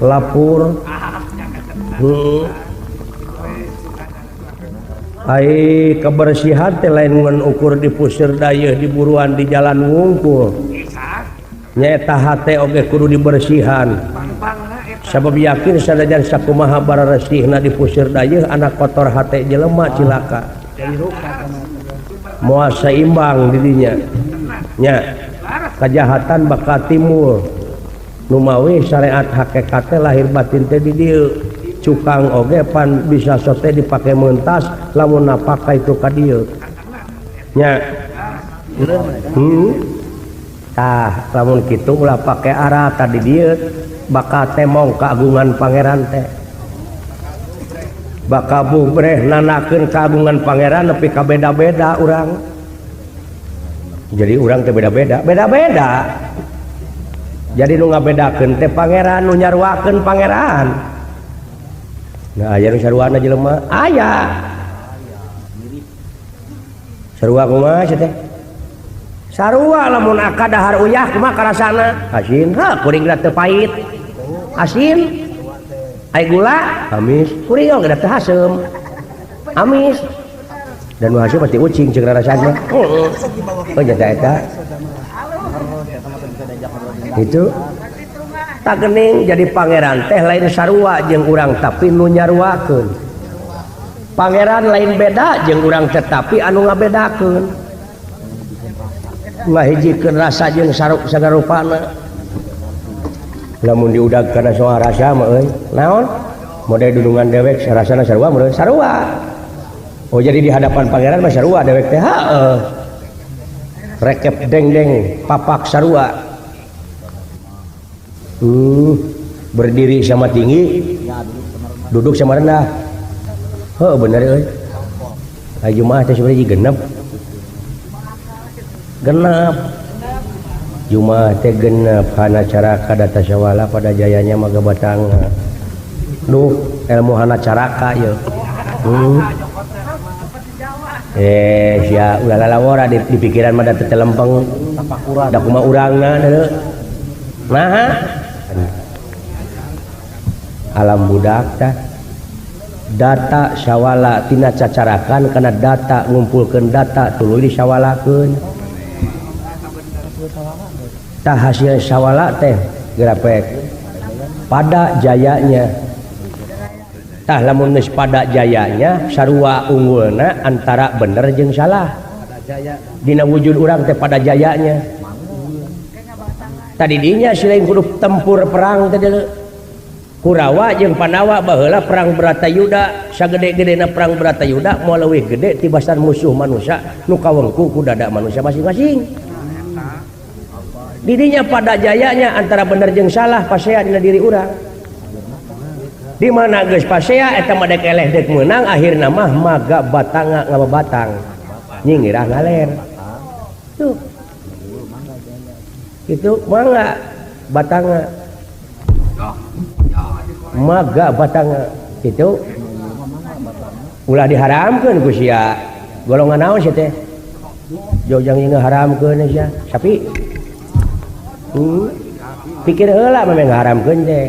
lapur. Ai kebersihan teh lain ngan ukur di puseur dayeuh di buruan di jalan wungkul. Nyaeta hate oge kudu dibersihan. Sabab yakin sanajan sakumaha bararesihna di puseur dayeuh anak kotor hate jelema cilaka. Moal seimbang di dinya. Nya kejahatan bakal timbul. Numawi syariat hakikat teh lahir batin teh di dieu. Cukang oge pan bisa sote dipake mentas lamun napaka itu ka dieu. Nya. Tah lamun kitu ulah pake arah tadi dieu bakal temong kagungan pangeran teh. Bakal bubreh nanakeun kagungan pangeran nepi ka beda-beda urang. Jadi urang teh beda-beda, beda-beda. Jadi nu ngabedakeun teh pangeran, nu nyaruakeun pangeran. Nah aya nu saruana jelema, aya. Sarua kumaha sia teh? Sarua lamun akad dahar uyah kumaha karasana? Asin, ha kuring geura teu pahit. Asin. Ai gula amis, kuring oge teu haseum. Amis. Dan nu haseum pasti ucing jeung rasana. Heeh. Oh jata eta. Itu tak gening jadi pangeran teh lain sarua jeung urang tapi nu nyaruakeun. Pangeran lain beda jeung urang tetapi anu ngabedakeun. Ngahijikeun rasa jeung sagarupana. Lamun diudag kana soal rasa mah euy, naon? Model dudungan dewek rasana sarua meureun sarua. Oh jadi di hadapan pangeran mah sarua dewek teh heueuh. Rekep dengdeng papak sarua. Berdiri sama tinggi, duduk sama rendah. Heuh bener euy. Ai Jumaah teh sebenarnya genep. Genep. Jumaah teh genep hana caraka data sawala pada jayanya maga batanga. Duh, ilmu hana caraka ieu. Sia ulah lalawora di pikiran mah da teu telempeng. Da kumaha urangna deuleu. Naha? Alam budak tah. Data sawala tina cacarakan kana data ngumpulkeun data tuluy disawalakeun. Tah hasil sawala teh grapek pada jayanya. Tah lamun geus pada jayanya sarua unggulna antara bener jeung salah. Dina wujud urang teh pada jayanya. Tadi dinya silain kudu tempur perang teh deuleu. Kurawa jeung Pandawa baheula perang Bratayuda, sagede-gedena perang Bratayuda moal leuwih gede tibasan musuh manusia nu kawengku ku dada manusia masing-masing. Didinya pada jayanya antara bener jeung salah pasea dina diri urang. Di mana geus pasea eta mah dek eleh dek meunang akhirna mah maga batanga ngababatang. Nyingirah ngaler. Tuh. Kitu mangga batanga. Maga batanga kitu. Ulah diharamkeun ku sia. Golongan naon sia teh? Jojang ieu ngaharamkeun sia. Sapi. Pikir heula memang ngaharamkeun teh.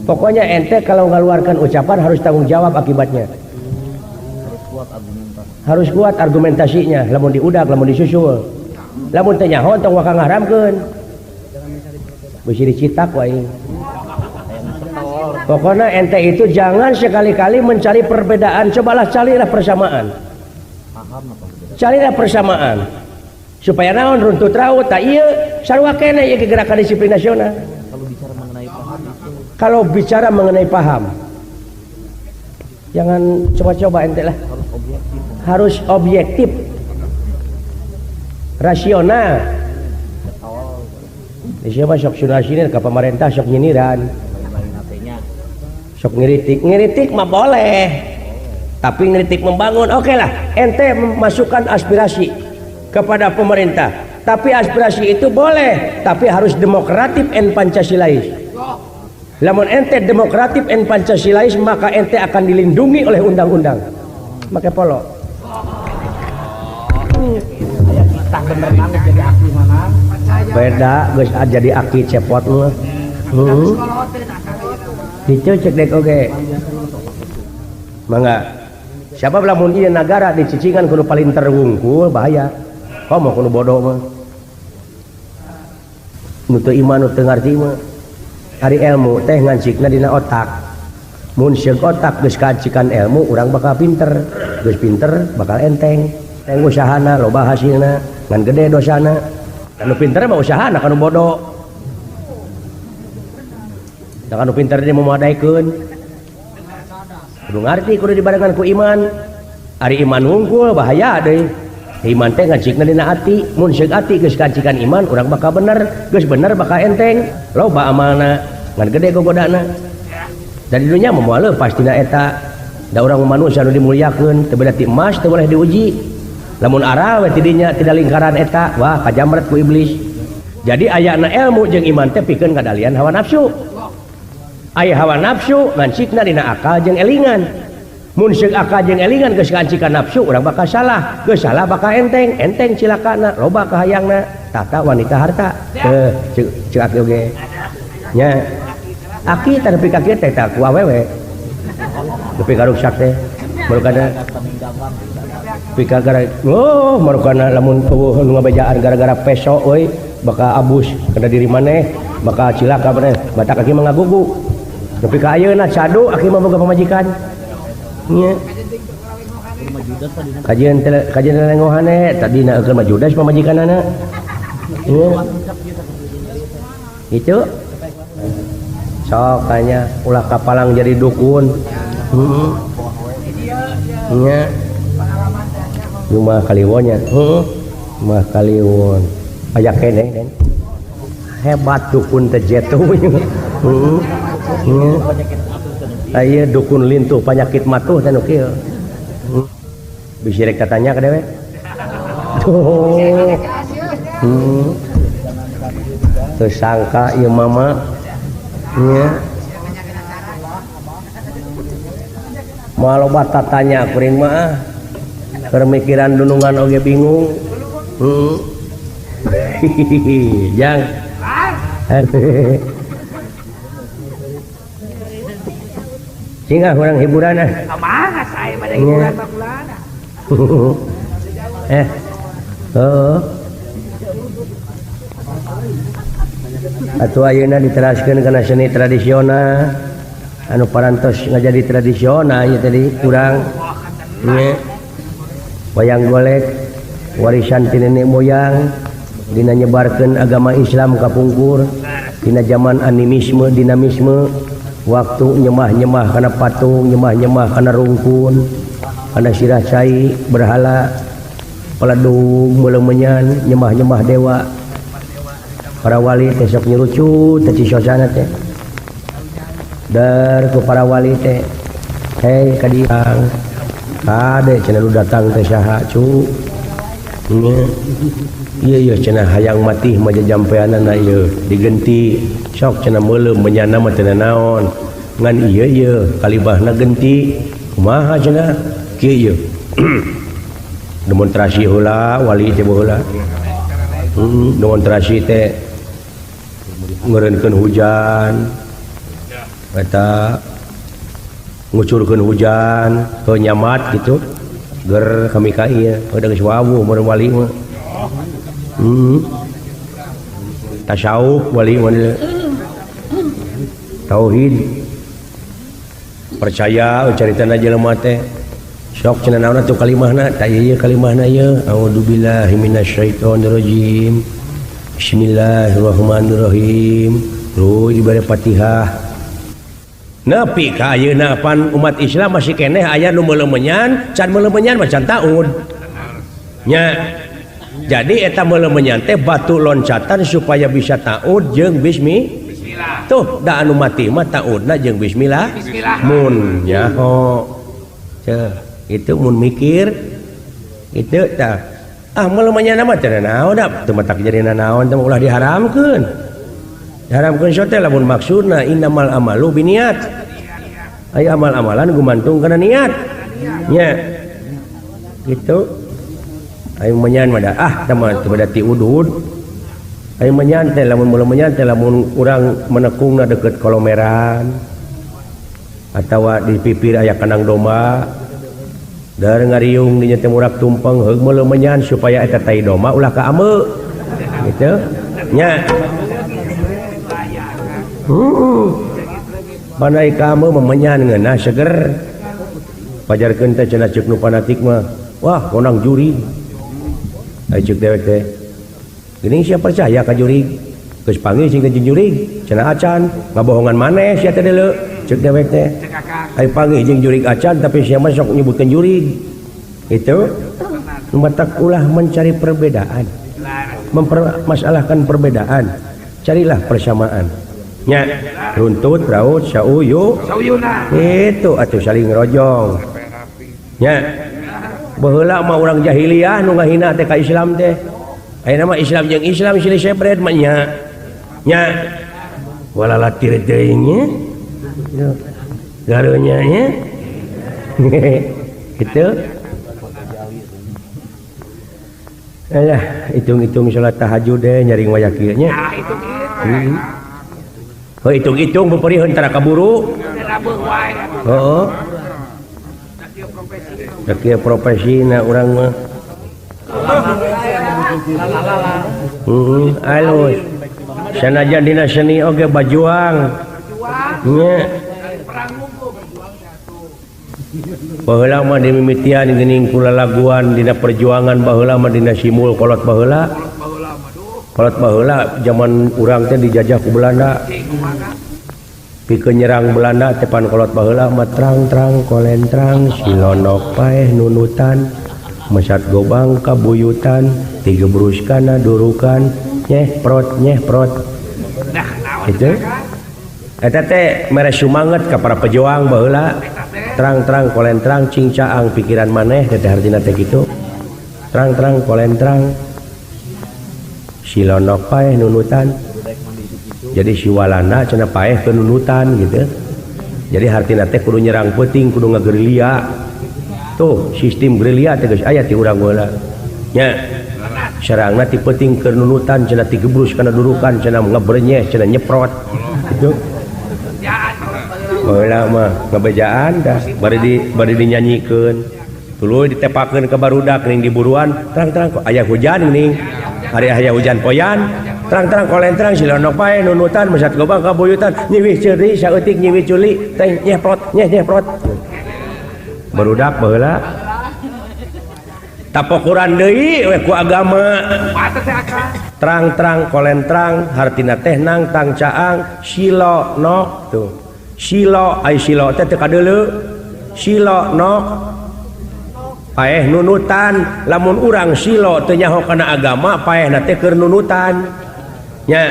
Pokoknya ente kalau ngaluarkan ucapan harus tanggung jawab akibatnya. Harus kuat argumentasinya, lamun diudak, lamun disusul. Lamun teu nyaho tong waka ngaharamkeun. Bisi dicitak wae. Pokoknya ente itu jangan sekali-kali mencari perbedaan, cobalah carilah persamaan. Carilah persamaan. Supaya naon runtut raut tak ieu sarua keneh ieu gerakan disiplin nasional. Kalau bicara mengenai paham, jangan coba-coba ente lah. Harus objektif, rasional. Siapa sok sunasinin ke pemerintah sok nyiniran, sok ngiritik, ngiritik mah boleh, tapi ngiritik membangun oke lah. Ente memasukkan aspirasi kepada pemerintah, tapi aspirasi itu boleh, tapi harus demokratif and Pancasilais. Lamun ente demokratif and Pancasilais maka ente akan dilindungi oleh undang-undang. Make polo. Beda geus jadi aki cepot mah. Heeh. Dicucuk dek oge. Mangga. Siapa lamun ieu nagara dicicingan kudu paling terwungkul bahaya. Komo kudu bodoh mah. Nu teu iman nu teu ngarti mah. Ari ilmu teh ngancikna dina otak. Mun seug otak geus kancikan ilmu urang bakal pinter. Geus pinter bakal enteng. Enteng usahana loba hasilna, ngan gede dosana. Anu pinter mah usahana kanu bodoh. Da kanu pinter dia memadaikeun. Kudu ngarti kudu dibarengan ku iman. Ari iman wungkul bahaya deui. Iman teh ngancikna dina ati, mun seuk ati geus kancikan iman urang bakal bener, geus bener bakal enteng, loba amalna, ngan gede gogodana. Dan di dunya mah moal leupas tina eta. Da urang manusia nu dimuliakeun, teu beda ti emas teu boleh diuji. Lamun aral we ti dinya tidak lingkaran eta, wah kajamret ku iblis. Jadi ayana ilmu jeung iman teh pikeun kadalian hawa nafsu. Aya hawa nafsu ngancikna dina akal jeung elingan. Mun seuk akal jeung elingan geus kancikan nafsu urang bakal salah, geus salah bakal enteng, enteng cilakana, loba kahayangna, tata wanita harta. Teu ceuk aki oge. Nya aki teh nepi ka kieu teh tah ku awewe. Nepi ka ruksak teh. Marukana nepi ka gara oh marukana lamun eueuh nu ngabejaan gara-gara peso euy bakal abus kana diri maneh, bakal cilaka maneh, batak aki mah ngagugu. Nepi ka ayeuna cadu aki mah boga pamajikan. Nya. Kajian teh kajian lengohane tadi na eukeun mah judas pamajikanana. Nya. Itu sok nya ulah kapalang jadi dukun. Heeh. Nya. Rumah Kaliwonnya. Heeh. Rumah Kaliwon. Aya keneh den. Hebat dukun teh jetu. Heeh. Nya. Aya dukun lintuh penyakit matuh teh nu kieu. Bisi rek tatanya ka dewek. Tuh. Teu sangka ieu mama. Nya. Moal loba tatanya kuring mah. Permikiran dunungan oge bingung. Heeh. Jang. Sehingga kurang hiburan ah. Amanah saya pada hiburan mah kulana. Oh. Atuh ayeuna diteraskeun kana seni tradisional anu parantos ngajadi tradisional ieu tadi kurang nya. Wayang golek warisan ti nenek moyang dina nyebarkeun agama Islam kapungkur dina zaman animisme dinamisme waktu nyemah-nyemah kana patung, nyemah-nyemah kana rungkun, kana sirah cai berhala, peledung meuleum-menyan, nyemah-nyemah dewa. Para wali teh sok nyerucut teh cisosana teh. Dar ku para wali teh, hei kadiang, kade cenah nu datang teh saha cu? Nya. Ieu ieu cenah hayang matih mah jajampeanana ieu digenti. Sok cenah meuleum menyana mah teu naon. Ngan ieu ieu kalibahna genti. Kumaha cenah? Kieu ieu. Demonstrasi heula wali teh baheula. Demonstrasi teh ngeureunkeun hujan. Eta ngucurkeun hujan, heuh nyamat gitu. Ger kami ka ieu, udah geus wawuh mun wali mah. Tasawuf wali mah. Tauhid percaya caritana jelema teh sok cenah naon atuh kalimahna tah ieu kalimahna ieu a'udzubillahi minasyaitonirrajim bismillahirrahmanirrahim ruh dibere Fatihah nepi ka ayeuna pan umat Islam masih keneh aya nu meuleum-menyan can meuleum-menyan mah can taun nya. Jadi eta meuleum-menyan teh batu loncatan supaya bisa taud jeung bismi. Tuh da anu mati mah taudna jeung bismillah. Bismillah. Mun nyaho. Ceuh, itu mun mikir itu tah. Ah meuleum-menyan mah teh naon da teu matak jadi nanaon teh ulah diharamkeun. Diharamkeun so teh lamun maksudna innamal amalu biniat. Aya amal-amalan gumantung kana niat. Nya. Gitu. Ayo menyan mah ah teh mah teu beda ti udud. Ayo menyan teh lamun meuleum menyan teh lamun urang menekungna deukeut kolomeran atawa di pipir aya kandang domba dar ngariung dinya teh murak tumpeng heug meuleum menyan supaya eta tai domba ulah ka ameu gitu nya. Heeh. Pandai ka ameu memenyan ngeunah seger. Pajarkeun teh cenah ceuk nu fanatik mah wah konang juri. Ai ceuk dewek teh geuning sia percaya ka jurig geus panggih sing jeung jurig cenah acan ngabohongan maneh sia teh deuleu ceuk dewek teh ai panggih jeung jurig acan tapi sia mah sok nyebutkeun jurig itu Matak ulah mencari perbedaan, mempermasalahkan perbedaan, carilah persamaan. Nya runtut raut sauyu itu atuh saling rojong. Nya baheula mah urang jahiliyah nu ngahina teh ka Islam teh. Ayeuna mah Islam jeung Islam silih sebret mah nya. Nya walalatir teuing nya. Garunya nya. Gitu. Alah, hitung-hitung salat tahajud deh nyaring wayah kieu nya. Oh, hitung-hitung beupeurieun tara kaburu. Heeh. Da kieu profesina urang mah. Heeh, alus. Sanajan dina seni oge bajuang. Nya. Baheula mah dimimitian geuning ku lalaguan dina perjuangan baheula mah dina simul kolot baheula. Kolot baheula zaman urang teh dijajah ku Belanda. Pikeun nyerang Belanda teh pan kolot baheula mah trang-trang kolentrang silonok paeh nunutan mesat gobang kabuyutan tigebrus kana durukan nyeh prot nyeh prot. Itu eta teh mere sumanget ka para pejuang baheula. Terang-terang kolentrang cingcaang pikiran maneh teh hartina teh kitu. Terang-terang kolentrang silonok paeh nunutan. Jadi si Walanda cenah paeh ke nunutan gitu. Jadi hartina teh kudu nyerang peuting kudu ngagerilya. Tuh sistem gerilya teh geus aya ti urang baheula. Nya serangna ti peuting keur nunutan cenah tigebrus kana durukan cenah ngebrenyeh cenah nyeprot gitu. Baheula mah ngabejaan dah bari dinyanyikeun tuluy ditepakeun ka barudak ning diburuan terang-terang kok aya hujan ning hari aya hujan poyan terang-terang kolentrang silonok pae nunutan mesat gobang kabuyutan nyiwih ceuri saeutik nyiwih culi teh nyeprot nyeh nyeprot barudak baheula tapokuran deui we ku agama terang-terang kolentrang hartina teh nang tang caang silonok tuh silo ai silo teh teu kadeuleu silo nok paeh nunutan lamun urang silo teu nyaho kana agama paehna teh keur nunutan nya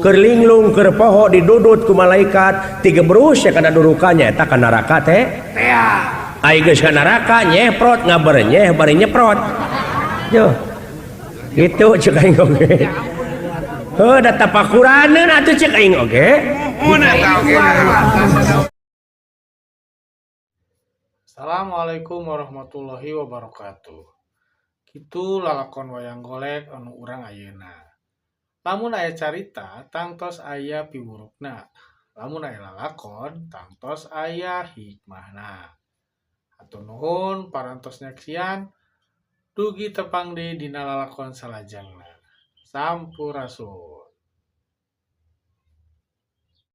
keur linglung keur poho didudut ku malaikat tigebrus kana durukannya eta ka neraka teh ai geus ka neraka nyeprot ngaberenyeh bari nyeprot yo kitu ceuk aing oge heuh da tapakuraneun atuh ceuk aing oge. Assalamualaikum warahmatullahi wabarakatuh. Kitu lalakon wayang golek anu urang ayeuna. Lamun aya carita tangtos aya piwurukna. Lamun aya lalakon tangtos aya hikmahna. Hatur nuhun parantos nyaksian dugi tepang deui dina lalakon salajengna. Sampurasun.